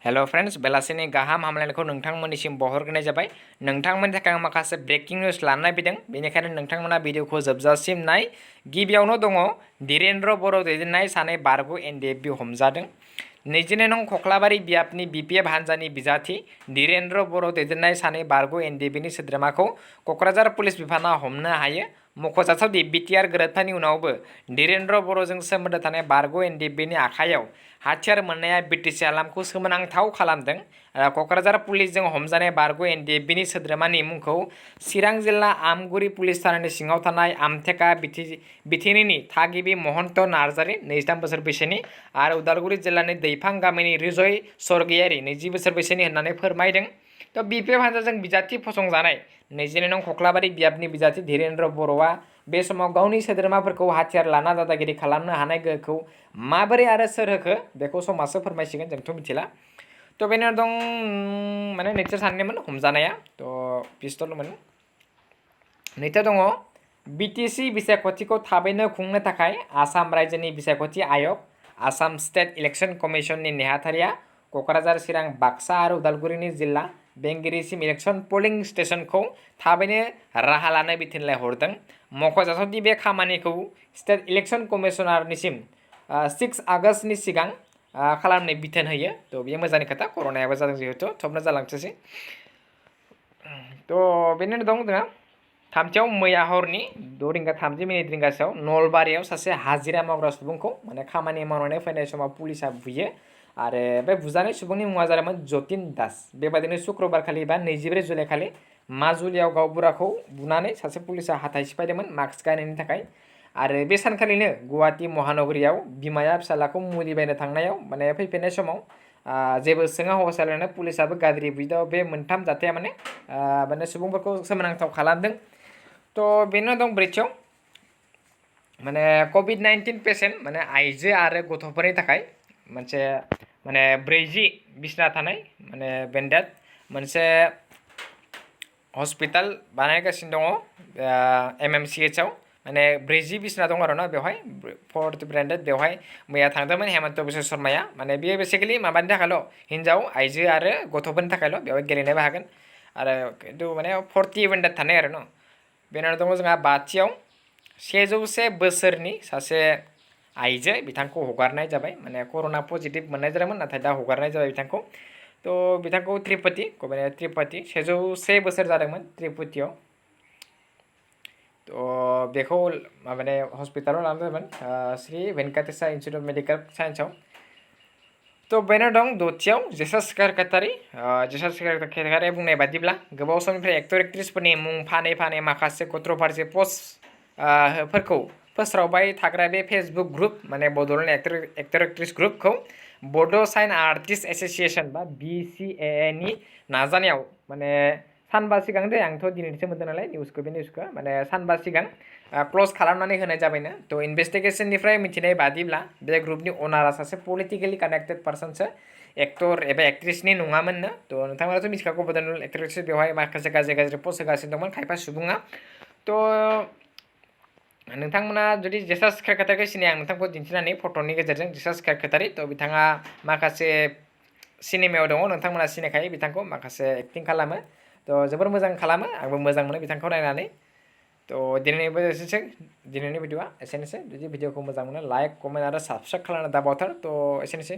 Hello friends बेलासिनि गाहाम हामलायनायखौ नोंथांमोननिसिम बावहरग्रोनाय जाबाय। नोंथांमोननि थाखाय आं माखासे ब्रेकिं निउज लानानै फैदों, बेनिखायनो नोंथांमोना भिडिअखौ जोबजासिम नाय। गिबियावनो दङ धीरेन्द्र बर' दैदेननाय सानै बारग' एनडिएफबि हमजादों। 22 नं खख्लाबारि बियाबनि बिपिएफ हान्जानि बिजाथि धीरेन्द्र बर' दैदेननाय सानै बारग' एनडिएफबिनि सोद्रोमाखौ क'क्राझार पुलिस बिफाना हमनो हायो। मख'जाथावदि बिटिआर गोरोबथानि उनावबो धीरेन्द्र बर'जों सोमोन्दो थानाय बारग' एनडिएफबिनि आखायाव हाथियार मोननाया बिटिसि हालामखौ सोमोनांथाव खालामदों। क'क्राझार पुलिसजों हमजानाय बारग' एनडिएफबिनि सोद्रोमानि मुंखौ चिरां जिल्ला आमगुरि पुलिस थानानि सिङाव थानाय आमथेका बिथिनिनि थागिबि महन्त नार्जारि 23 बोसोर बैसोनि आरो उदालगुरि जिल्लानि दैफां गामिनि रिजय स्वर्गियारि 20 बोसोर बैसोनि होननानै फोरमायदों। तो बिपिएफ हान्जाजों बिजाथि फसंजानाय 22 नं खख्लाबारि बियाबनि बिजाथि धीरेन्द्र बर'आ बे समाव गावनि सोद्रोमाफोरखौ हाथियार लाना दादागिरि खालामनो हानाय गोहोखौ माबोरै आरो सोर होखो बेखौ समाजसो फोरमायसिगोन, जोंथ' मिथिला। तो बेनि उनाव दं माने नैथि साननिमोन हमजानाया, तो पिस्तलमोन। नैथियाव दङ बिटिसि बिसायख'थिखौ थाबैनो खुंनो थाखाय आसाम रायजोनि बिसायख'थि आय'ग, आसाम स्टेट इलेक्शन कमिशननि नेहाथारिया क'क्राझार, चिरां, बाक्सा आरो उदालगुरिनि जिल्ला बेंगिरिसिम इलेक्शन पोलिं स्टेशनखौ थाबैनो राहा लानो बिथोन हरदों। मख'जाथावदि बे खामानिखौ स्टेट इलेक्शन कमिशनारनिसिम 6 आगस्टनि सिगां खालामनो बिथोन होयो। तो बेयो मोजांनि खोथा, कर'नायाबो जादों जिहेतु थबनो जालांथोंसै। तो बेनि उनाव दं जोंहा थामथियाव मैया हरनि 6:30 रिंगासोआव नलबारियाव सासे हाजिरा मावग्रा सुबुंखौ माने खामानि मावनानै फैनाय समाव पुलिसा बुयो आरो बे बुजानाय सुबुंनि मुङा जादोंमोन जतिन दास। बेबायदिनो शुक्रबार खालि बा 24 जुलाइ खालि माजुलियाव गावबुराखौ बुनानै सासे पुलिसा हाथाइ सिफायदोंमोन मास्क गानैनि थाखाय। आरो बे सानखालिनो गुवाहाटी महानगरीयाव बिमाया फिसालाखौ मुलि बायनो थांनायाव माने फैफिननाय समाव जेबो सोङा हसालायानो पुलिसाबो गाज्रि बुदों। बे मोनथाम जाथाया माने सुबुंफोरखौ सोमोनांथाव खालामदों। तो बेनो दं ब्रैथियाव माने कभिड-19 पेसेन्ट माने आइजो आरो गथ'फोरनि थाखाय मोनसे माने 40 बिसना थानाय माने बेन्डेड मोनसे हस्पिटाल बानायगासिनो दङ MMCHआव। माने 40 बिसना दं आरो ना बेवहाय 40 ब्रेन्डेड। बेवहाय मैया थांदोंमोन हेमन्त बिश्व शर्माया। माने बेयो बेसिकेलि माबानि थाखायल' हिन्जाव आइजो आरो गथ'फोरनि थाखायल', बेवहाय गेलेनोबो हागोन आरो खिन्थु माने 40 ब्रेन्डेड थानाय आरो न'। बेनि उनाव दङ जोंहा बाथियाव 101 बोसोरनि सासे आइजो, बिथांखौ हगारनाय जाबाय। माने कर'ना पजिटिभ मोननाय जादोंमोन, नाथाय दा हगारनाय जाबाय बिथांखौ। तो बिथांखौ त्रिपति 101 बोसोर जादोंमोन त्रिपुटियाव। तो बेखौ माने हस्पिटालाव लानाय जादोंमोन श्री भेंकटेश्वर इन्स्टिट्यूट अफ मेडिकल साइन्सआव। तो बेनो दं दथियाव जेसा शेखार बुंनाय बादिब्ला गोबाव समनिफ्राय एक्टर एक्ट्रिसफोरनि मुं फानै फानै माखासे कन्ट्रभार्सि पस्टफोरखौ फोस्रावबाय थाग्रा बे फेसबुक ग्रुप माने बड'लेण्ड एक्टर एक्ट्रिस ग्रुपखौ बड' साइन आर्टिस्ट एस'सिएशन बा BCAA नि नाजानायाव माने सानबा सिगां दे, आंथ' दिनैसो मोनदों नालाय बे निउसखौ माने सानबा सिगां क्ल'ज खालामनानै होनाय जाबायनो। तो इनभेस्टिगेशननिफ्राय मिथिनाय बादिब्ला बे ग्रुपनि अनारा सासे पलिटिकेलि कानेक्टेड पार्सनसो, एक्टर एबा एक्ट्रिसनि नङामोननो। तो नोंथांमोनाथ' मिथिखागौ बड'लेण्ड एक्टर एक्ट्रिस बेवहाय माखासे गाज्रि पस्ट होगासिनो दंमोन खायफा सुबुङा। तो नोंथांमोना जुदि जेसा शेखार कटारिखौ सिनाय, आं नोंथांखौ दिन्थिनानै फट'नि गेजेरजों जेसा शेखार कटारि। तो बिथाङा माखासे सिनेमायाव दङ, नोंथांमोना सिनायखायो बिथांखौ, माखासे एक्टिं खालामो। तो जोबोर मोजां खालामो, आंबो मोजां मोनो बिथांखौ नायनानै। तो दिनैनि भिडिअआ एसेनोसै। जुदि भिडिअखौ मोजां मोनो लाइक, कमेन्ट आरो साबस्क्राइब खालामनो दाबावथार। तो एसेनोसै।